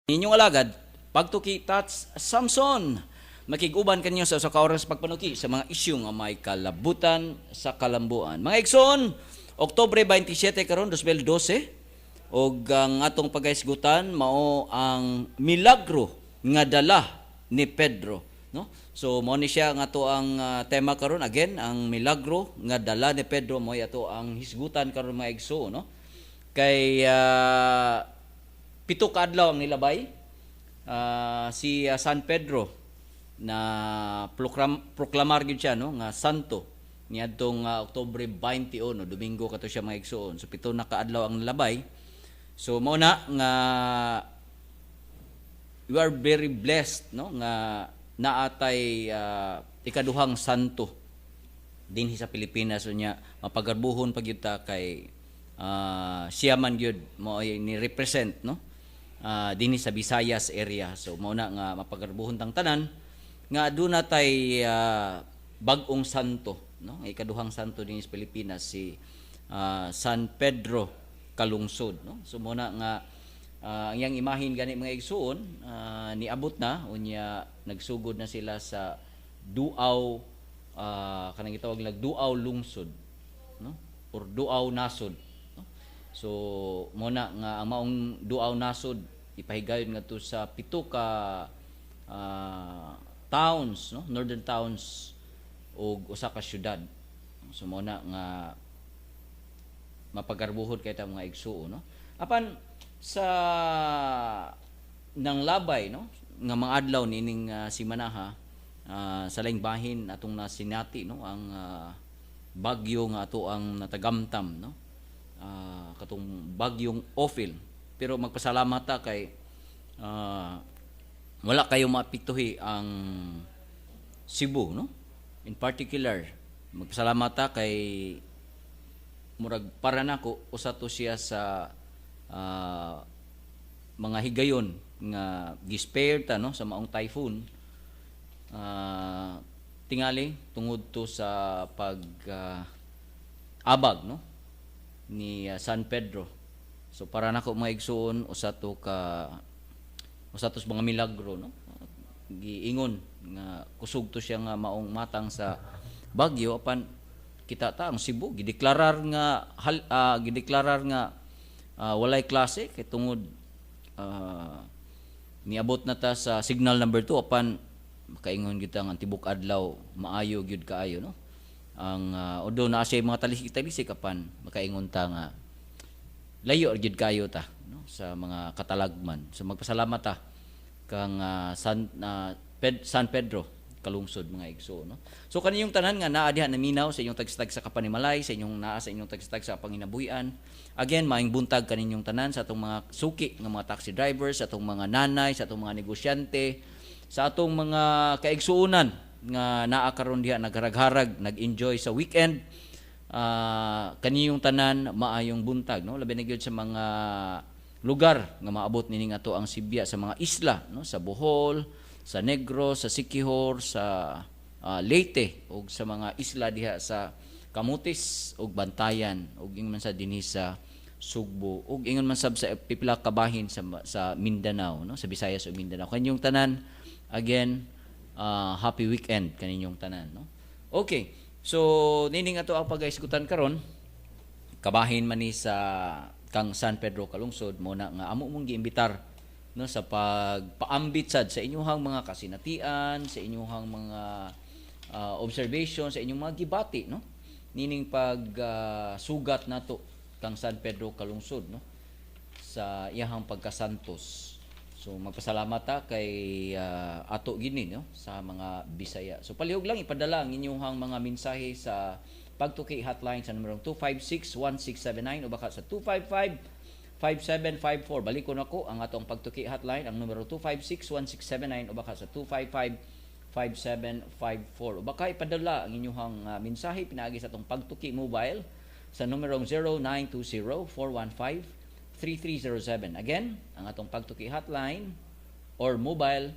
Inyong alagad, Pagtuki Tats Samson. Makig-uban kanyo sa usa ka oras pagpanuki sa mga isyu nga may kalabutan sa kalambuan. Mga igsoon, Oktubre 27 karon 2012 og ang atong pagahisgutan mao ang milagro nga dala ni Pedro, no? So mao ni siya nga ato ang tema karon. Again, ang milagro nga dala ni Pedro mao ato ang hisgutan karon, mga igsoon, no? Kay 7 ka adlaw ang nilabay si San Pedro na proklamar gyud siya, no, nga santo niadtong Oktubre 21, Domingo kato siya, mga igsoon. So 7 na kaadlaw ang nilabay. So mao na nga we are very blessed, no, nga naatay ikaduhang santo dinhi sa Pilipinas. Unya mapagarbuhon pa gyud ta kay siya man gyud mao ay ni represent, no, dinhi sa Visayas area. So mao na nga mapagarbuhon tang tanan nga aduna tay bag-ong santo, no, ang ikaduhang santo dinhi sa Pilipinas, si San Pedro Kalungsod, no? So mao na nga ang iyang imahin gani, mga igsuon, niabot na. Unya nagsugod na sila sa Duaw, kanang gitawag nag Duaw Lungsod, no, or Duaw Nasod, no? So mo na nga ang maong Duaw Nasod ipahigayon ngadto sa pito ka towns, no, northern towns ug usa ka syudad. So mo na nga mapagarbuhon kay ta, mga igsuon, no? Apan sa nang labay, no, nga mga adlaw niining simanaha, sa laing bahin atong nasinati, no, ang bagyo nga ato ang natagamtam, no, katong bagyong Ofel. Pero magpasalamat ta kay wala kayo maapektuhi ang Cebu, no? In particular, magpasalamat ta kay murag para nako usa to siya sa mga higayon nga gi-spare ta, no, sa maong typhoon. Tingali tungod to sa pag abag, no, ni San Pedro. So para nako, mga igsuon, usa to sa mga milagro, no? Giingon nga kusog to siya nga maong matang sa bagyo, apan kita ta ang Cebu gideklarar nga walay klase kay tungod niabot na ta sa signal number 2. Apan makaingon gyud ta nga ang tibok adlaw maayo gyud kaayo, no? Ang although naa siya mga talisik-talisik, apan makaingon ta nga layo gyud kayo ta, no, sa mga katalagman. So magpasalamat ta kang San Pedro Kalungsod, mga igsoon, no? So kaniyong tanan nga naa diha naminaw sa inyong tagstag sa kapanimalay, sa inyong naa sa inyong tagstag sa panginabuhian. Again, maayong buntag kaninyong tanan, sa atong mga suki nga mga taxi drivers, sa atong mga nanay, sa atong mga negosyante, sa atong mga kaigsuonan nga naa karon diha nagharag-harag, nag-enjoy sa weekend. Kaniyong tanan, maayong buntag, no? Labi na gyud sa mga lugar nga maabot nining ato ang Sibya sa mga isla, no, sa Bohol, sa Negros, sa Siquijor, sa Leyte ug sa mga isla diha sa Camotes ug Bantayan ug ingon man sa dinhi sa Sugbo ug ingon man sab sa pipila ka bahin sa Mindanao, no, sa Visayas ug Mindanao. Kanyong tanan, again, happy weekend kaninyong tanan, no? Okay, so nining ato ang pagahisgutan karon kabahin man ni sa kang San Pedro Kalungsod. Mo na nga amo mong giimbitar, no, sa pagpaambit sad sa inyong mga kasinatian, sa inyong mga observation, sa inyong mga gibati, no, nining pag sugat nato kang San Pedro Kalungsod, no, sa iyahang pagkasantos. So magpasalamat ta kay ato gini, no, sa mga Bisaya. So palihog lang ipadala ang inyong mga mensahe sa Pagtuki hotline sa numerong 256-1679 o baka sa 255-5754. Balikon ako ang atong Pagtuki hotline, ang numero 256-1679 o baka sa 255-5754. O baka ipadala ang inyong mensahe pinaagi sa atong Pagtuki mobile sa numerong 0920-415-3307. Again, ang atong Pagtuki hotline or mobile,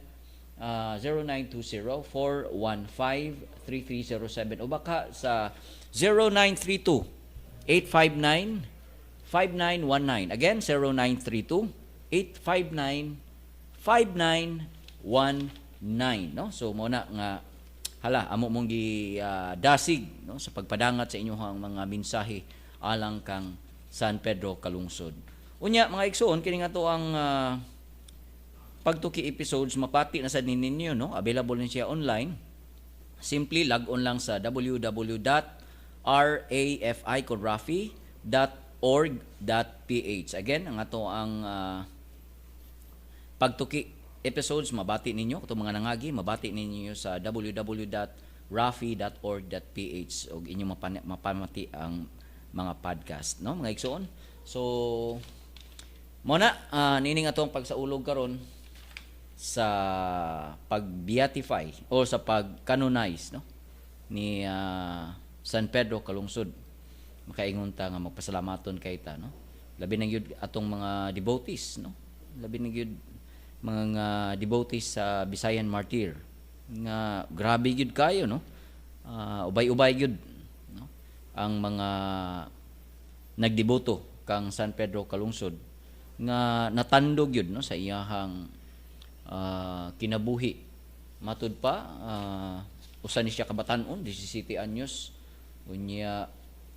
0920-415-3307 o baka sa 0932-859-5919. Again, 0932-859-5919. 5919, no? So mo na nga hala amo mong gi dasig, no, sa pagpadangat sa inyong mga mensahe alang kang San Pedro Calungsod. Unya, mga igsoon, kini nga to ang Pagtuki episodes, mapati na sad ninyo, no? Available ni siya online. Simply log on lang sa www.rafi.org.ph. Again, ang ato ang Pagtuki episodes, mabati ninyo katong mga nangagi, mabati ninyo sa www.rafi.org.ph ug inyong mapamati ang mga podcast, no, mga igsoon. So mo na nining atong pagsaulog karon sa pag-beatify o sa pag-canonize, no, ni San Pedro Calungsod. Makaingon ta nga magpasalamaton kay ta, no, labi na gyud atong mga devotees, no, labi na gyud mga devotees sa Bisayan Martyr nga grabe gyud kayo, no? Ubay-ubay gyud, no, ang mga nagdeboto kang San Pedro Calungsod nga natandog gyud, no, sa iyahang kinabuhi. Matud pa usa ni siya ka batan-on, 17 anyos unya,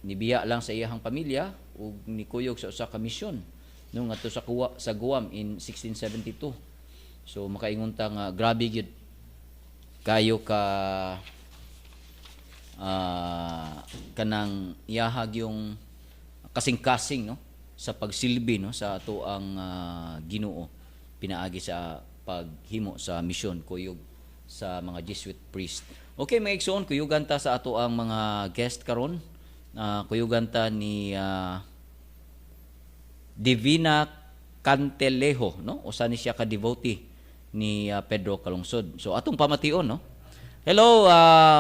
nibiya lang sa iyahang pamilya ug nikuyog sa usa ka misyon, no, ngadto sa Guam in 1672. So makaingon ta nga grabe gyud kayo ka kanang iyahag yung kasing-kasing, no, sa pagsilbi, no, sa ato ang Ginoo pinaagi sa paghimo sa misyon kuyog sa mga Jesuit priest. Okay, mga igsoon, kuyugan ta sa ato ang mga guest karon. Kuyugan ta ni Divina Cantelejo, no? Usa ni siya ka devotee ni Pedro Calungsod. So atong pamation, no? Hello,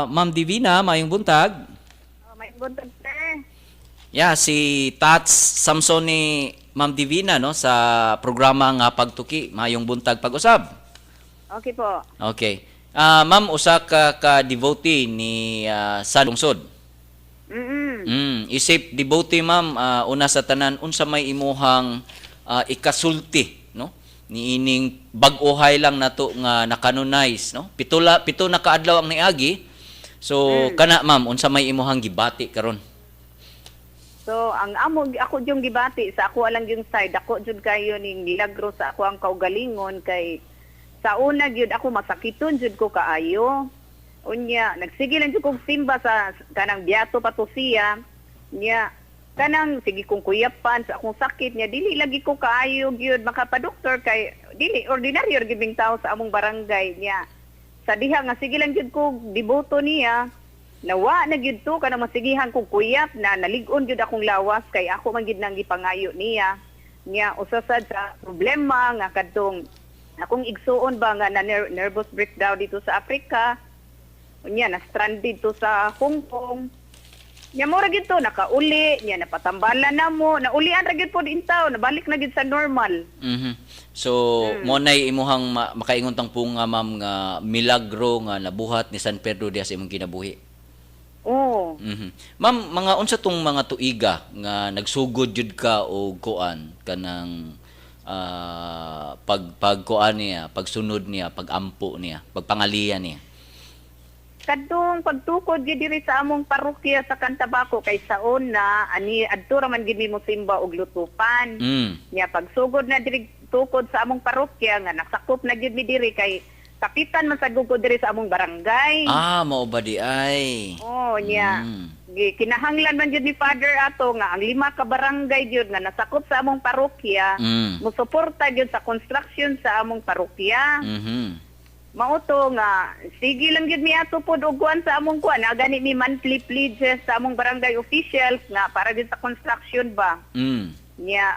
Ma'am Divina, maayong buntag. Oh, may buntag, sir. Yeah, si Tats Samson ni Ma'am Divina, no, sa programa nga Pagtuki. Maayong buntag pag-usab. Okay po. Okay. Ma'am, usa ka ka devotee ni San Lungsod. Isip devotee, ma'am, una sa tanan, unsa may imuhang ikasulti, no? Niining bag-ohay lang nato nga na-canonize, no? 7 na kaadlaw ang niagi. So kana, ma'am, unsa may imuhang gibati karon? So, ang amo ako yung gibati sa ako lang yung side, ako jud kayo ning milagro sa ako ang kaugalingon kay sa una gyud ako masakiton jud ko kaayo. Unya, nagsige lang jud kog simba sa kanang biyato pa to siya. Nya, kanang sige kong kuyapan sa akong sakit niya, dili lagi ko kaayo gyud makapadoktor kay dili ordinaryo gyud ming tao sa among barangay niya. Sa diha nga sige lang gyud ko deboto niya, nawa na gyud to kanang masigihan kog kuyap na nalig-on gyud akong lawas kay ako man gyud nang gipangayo niya. Niya usa sad sa problema nga kadtong akong igsuon ba nga na nervous breakdown dito sa Africa. Unya na stranded to sa Hong Kong. Nya mo ra gyud to nakauli, nya napatambalan na mo, naulian ra gyud pod intaw, nabalik na gyud sa normal. So, mo nay imuhang makaingon tang punga, ma'am, nga milagro nga nabuhat ni San Pedro diha sa imong kinabuhi. Oo. Ma'am, mga unsa tong mga tuiga nga nagsugod jud ka og kuan kanang pagkuan niya, pagsunod niya, pagampo niya, pagpangalian niya? Kadtong pagtukod gyud diri sa among parokya sa Cantabaco kay sa una ani adto ra man gyud mi mosimba og Lutupan. Nya pagsugod na diri tukod sa among parokya nga nasakop na gyud mi diri kay kapitan man sad ko diri sa among barangay. Ah, mao ba di ay? Oh, nya. Kinahanglan man gyud ni Father ato nga ang lima ka barangay gyud nga nasakop sa among parokya musuporta gyud sa construction sa among parokya. Mao to nga sige lang gyud mi ato pod og kuan sa among kuan, na gani mi monthly pledges sa among barangay officials nga para gyud sa construction ba. Nya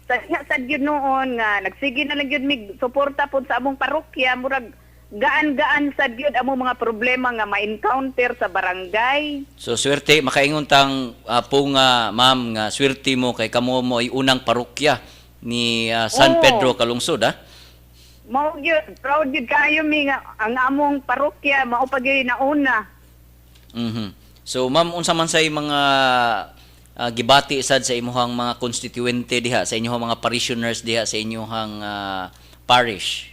sa sad gyud noon nga nagsige na lang gyud mi suporta pod sa among parokya, murag gaan-gaan sad gyud among mga problema nga ma-encounter sa barangay. So swerte makaingon tang po nga, ma'am, nga swerte mo kay kamo mo ay unang parokya ni San Pedro Calungsod, ah. Mao gyud, proud gyud kayo mi nga ang among parokya mao pa gyud nauna. So ma'am, unsa man say mga gibati sad sa imuhang mga constituente diha, sa inyong mga parishioners diha sa inyong parish?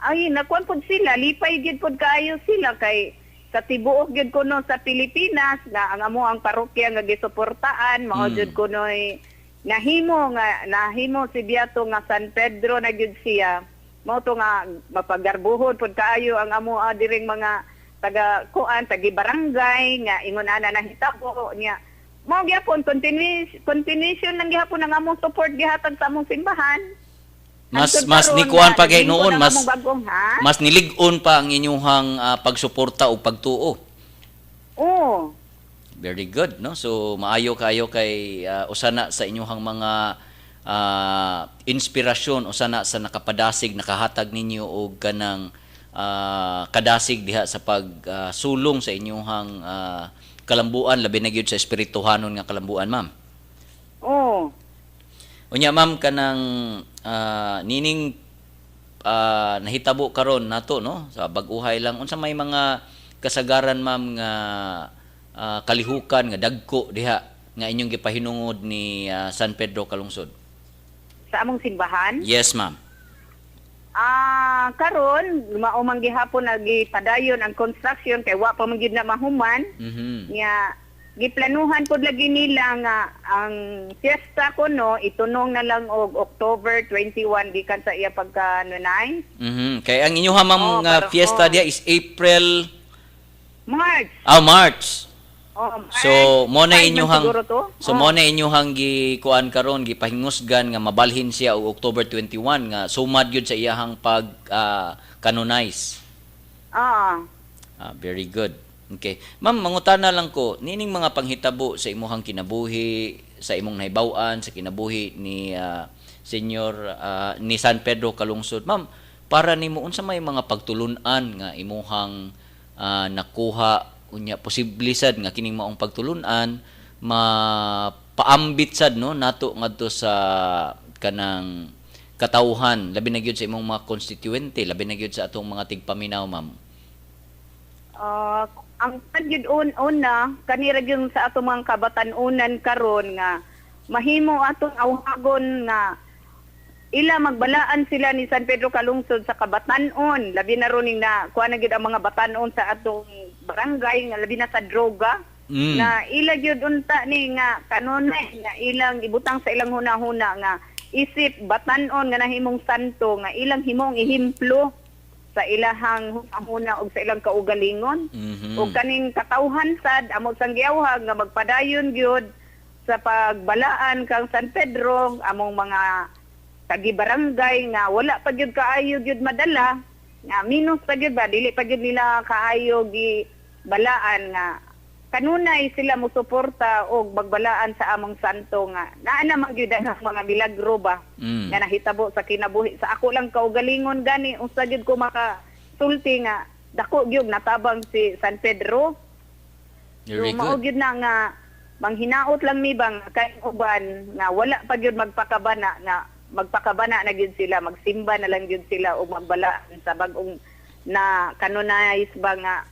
Ay, nakuan pod sila, lipay gyud pod kaayo sila kay sa tibuok gyud kuno sa Pilipinas nga ang amo ang parokya nga gisuportaan mao jud kunoy nahimo nga nahimo si Beato nga San Pedro na gyud siya. Mao to nga mapagarbuhon pod kaayo ang amo diring mga taga kuan, tagi barangay nga ingon ana nahitabo niya. Mao gyapon continuation lang gihapon ang among support gihatag sa among simbahan. Mas Hangtod mas karon ni kuan nga pa kay naglingkod noon ang mas among bagong, ha? Mas nilig-on pa ang inyuhang pagsuporta o pagtuo. Oo. Very good, no? So maayo kayo kay usa na sa inyuhang mga inspirasyon, usa na sa nakapadasig, nakahatag ninyo og kanang kadasig diha sa pagsulong sa inyuhang kalambuan, labi na gyud sa espirituhanon nga kalambuan, ma'am. Oo. Unya, ma'am, kanang nining nahitabo karon nato, no, sa bag-uhay lang, unsa may mga kasagaran, ma'am, nga kalihukan nga dagko diha nga inyong gipahinungod ni San Pedro Calungsod? Sa among simbahan? Yes, ma'am. Ah, karon mao man gihapon nagipadayon ang construction kay wa pa man gyud na mahuman. Nya giplanuhan pod lagi nila nga ang fiesta kuno itunong na lang og October 21 gikan sa iya pagka nunay. Kay ang inyong ma'am Oh, nga fiesta diha is April March. Ah, March. Oh, March. So mo na 5 man inyuhang siguro to. So mo na inyuhang gikuan karon, gipahingusgan nga mabalhin siya og October 21 nga sumad gyud sa iyahang pag canonize. Ah, very good. Okay. Ma'am, mangutana lang ko, nining mga panghitabo sa imuhang kinabuhi, sa imong nahibaw-an, sa kinabuhi ni Senyor ni San Pedro Calungsod. Ma'am, para nimo, unsa may mga pagtulun-an nga imuhang nakuha, unya posible sad nga kining maong pagtulun-an mapaambit sad, no, nato ngadto sa kanang katawhan, labi na gyud sa imong mga konstituente, labi na gyud sa atong mga tigpaminaw, ma'am? Ah, ang pagyud una kanira gyud sa atong mga kabatan-unan karon nga mahimo atong awhagon nga ila magbalaan sila ni San Pedro Calungsod sa kabatan-on, labi na ron ning na kuha na gyud ang mga batan-on sa atong barangay nga labi na sa droga, nga ila gyud unta ni nga kanunay nga ilang ibutang sa ilang hunahuna nga isip batan-on nga nahimong santo nga ilang himong ehimplo sa ilahang hunahuna og sa ilang kaugalingon. Ug kaning katawhan sad amo sang giawhag nga magpadayon gyud sa pagbalaan kang San Pedro, among mga tagibarangay nga wala pa gyud kaayo gyud madala, nga minus pa gyud ba, dili pa gyud nila kaayo gi balaan, nga kanunay sila mosuporta og magbalaan sa among santo nga naa naman gyud ang mga milagro ba nga nahitabo sa kinabuhi sa ako lang kaugalingon. Gani unsa gyud ko makasulti nga dako gyud natabang si San Pedro. Very So, mao good. gyud na nga manghinaot lang mi bang kay uban nga wala pa gyud magpakabana nga magpakabana na gyud sila, magsimba na lang gyud sila og magbalaan sa bag-ong na canonize ba nga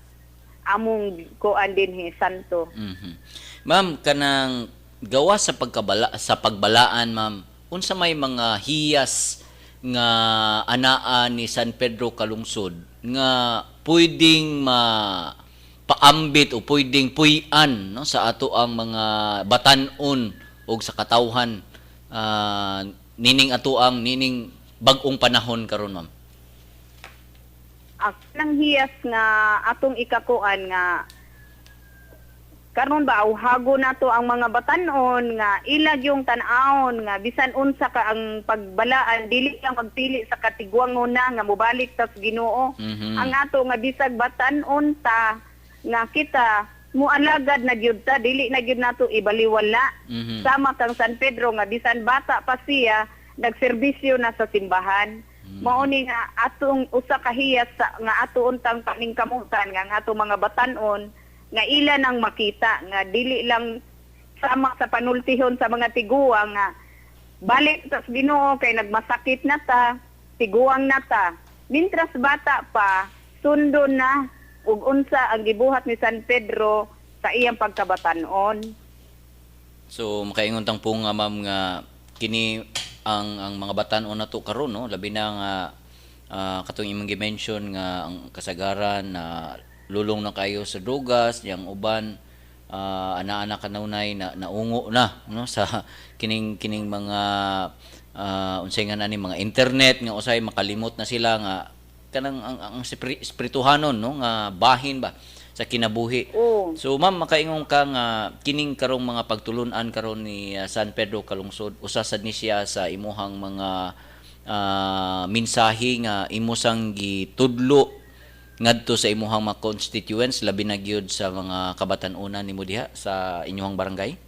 among kuan dinhi santo. Ma'am, kanang gawa sa pagkabala sa pagbalaan, ma'am, unsa may mga hiyas nga anaa ni San Pedro Calungsod nga pwedeng ma paambit o pwedeng puy-an, no, sa ato ang mga batan-on og sa katawhan nining ato ang nining bag-ong panahon karon, ma'am? Ang nang hiyas nga atong ikakuan nga karon ba, awhago nato ang mga batan-on nga ilag yung tan-awon nga bisan unsa ka ang pagbalaan, dili lang magpili sa katigwangon na nga mobalik tas Ginoo. Ang ato nga bisag batan-on ta nga kita mualagad na gyud ta, dili na gyud nato ibaliwala. Sama kang San Pedro nga bisan bata pa siya nagserbisyo na sa simbahan. Mao ni nga atong usa ka hiyas nga ato untang paningkamutan nga ang atong mga batan-on nga ila nang makita nga dili lang sama sa panultihon sa mga tiguang nga balik tas Ginoo kay nagmasakit na ta, tiguang na ta. Mintras bata pa, sundo na ug unsa ang gibuhat ni San Pedro sa iyang pagkabatan-on. So makaingon tang po nga, ma'am, nga kini ang mga batan-on nato karon, no, labi na nga Katong imong gi-mention nga ang kasagaran na lulong na kayo sa drogas, yang uban ana-ana kanunay na naungo na, no, sa kining kining mga unsay nga na ni mga internet nga usay makalimot na sila nga kanang ang espirituhanon, no, nga bahin ba sa kinabuhi. Oo. So ma'am, makaingon ka nga kining karong mga pagtulunan karon ni San Pedro Calungsod, usa sad ni siya sa imuhang mga mensahe nga imo sang gitudlo ngadto sa imuhang mga constituents, labi na gyud sa mga kabatan-unan nimo diha sa inyuhang barangay?